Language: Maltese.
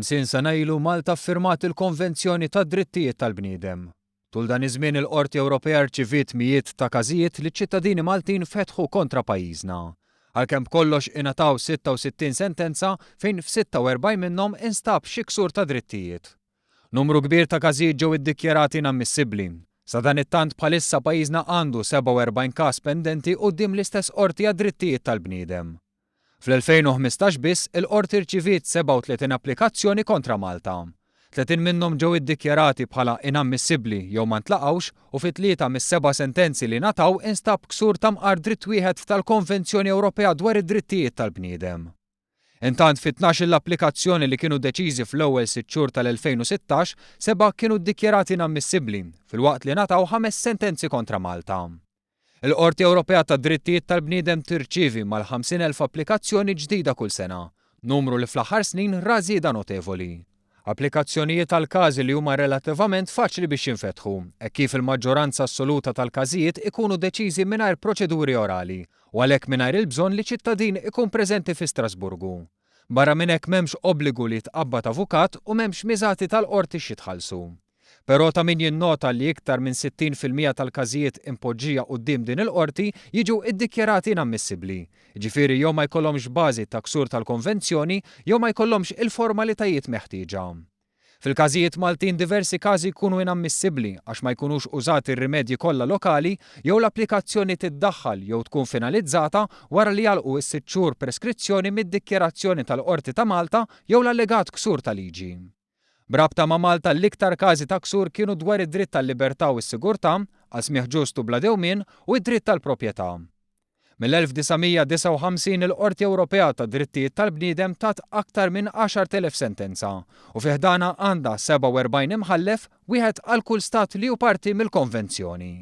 50 sena ilu Malta ffirmat il-Konvenzjoni tad-Drittijiet tal-Bniedem. Tul dan iż-żmien il-Qorti Ewropea rċiviet mijiet ta' każijiet li ċittadini Maltin fetħu kontra pajjiżna. Għalkemm b'kollox ingħataw 66 sentenza fejn f'46 minnhom instab xi ksur ta' drittijiet. Numru kbir ta' każijiet ġew iddikjarati inammissibbli. Sadanittant bħalissa pajjiżna għandu 47 każ pendenti quddiem l-istess Qorti għad-Drittijiet tal-Bniedem. Fl-2015 biss, il-Qorti rċiviet 37 applikazzjoni kontra Malta. 30 minnhom ġew iddikjarati bħala inammissibbli jew ma ntlaqgħux u fi tlieta mis-seba' sentenzi li ngħataw instab ksur ta' mqar dritt wieħed tal-Konvenzjoni Ewropea dwar id-Drittijiet tal-Bniedem. Intant fi tnax-il applikazzjoni li kienu deċiżi fl-ewwel sitt xhur tal-2016, sebgħa kienu ddikjarati inammissibbli, filwaqt li ngħataw ħames sentenzi kontra Malta. Il-Qorti Ewropea tad-Drittijiet tal-Bniedem tirċievi mal-50,000 applikazzjoni ġdida kull sena, numru li fl-aħħar snin ra żieda notevoli. Applikazzjonijiet għal każi li huma relattivament faċli biex jinfetħu, hekk kif il-maġġoranza assoluta tal-każijiet ikunu deċiżi mingħajr proċeduri orali u għalhekk mingħajr il-bżonn li ċittadin ikun preżenti fi Strasburgu. Barra minn hekk m'hemmx obbligu li jitqabbad avukat u m'hemmx miżati tal-qorti x'jitħallsu. Però ta' min jinnota li iktar minn 60% tal-każijiet impoġġija quddiem din il-qorti jiġu iddikjarati inammissibbli, jiġifieri jew ma jkollhomx bażi ta' ksur tal-Konvenzjoni jew ma jkollhomx il-formalitajiet meħtieġa. Fil-każijiet Maltin diversi każi jkunu inammissibbli għax ma jkunux użati r-rimedji kollha lokali jew l-applikazzjoni tiddaħħal jew tkun finalizzata wara li jagħlqu s-sitt xhur preskrizzjoni mid-dikjarazzjoni tal-Qorti ta' Malta jew l-allegat ksur ta' liġi. B'rabta ma' Malta l-iktar każi ta' ksur kienu dwar id-dritt għal-libertà u s-sigurtà, għal smigħ ġust u bla dewmien, u d-dritt għall-proprjetà. Mill-1959 il-Qorti Ewropea tad-Drittijiet tal-Bniedem tat aktar minn 10,000 sentenza u fi ħdanha għandha 47 imħallef, wieħed għal kull stat li hu parti mill-Konvenzjoni.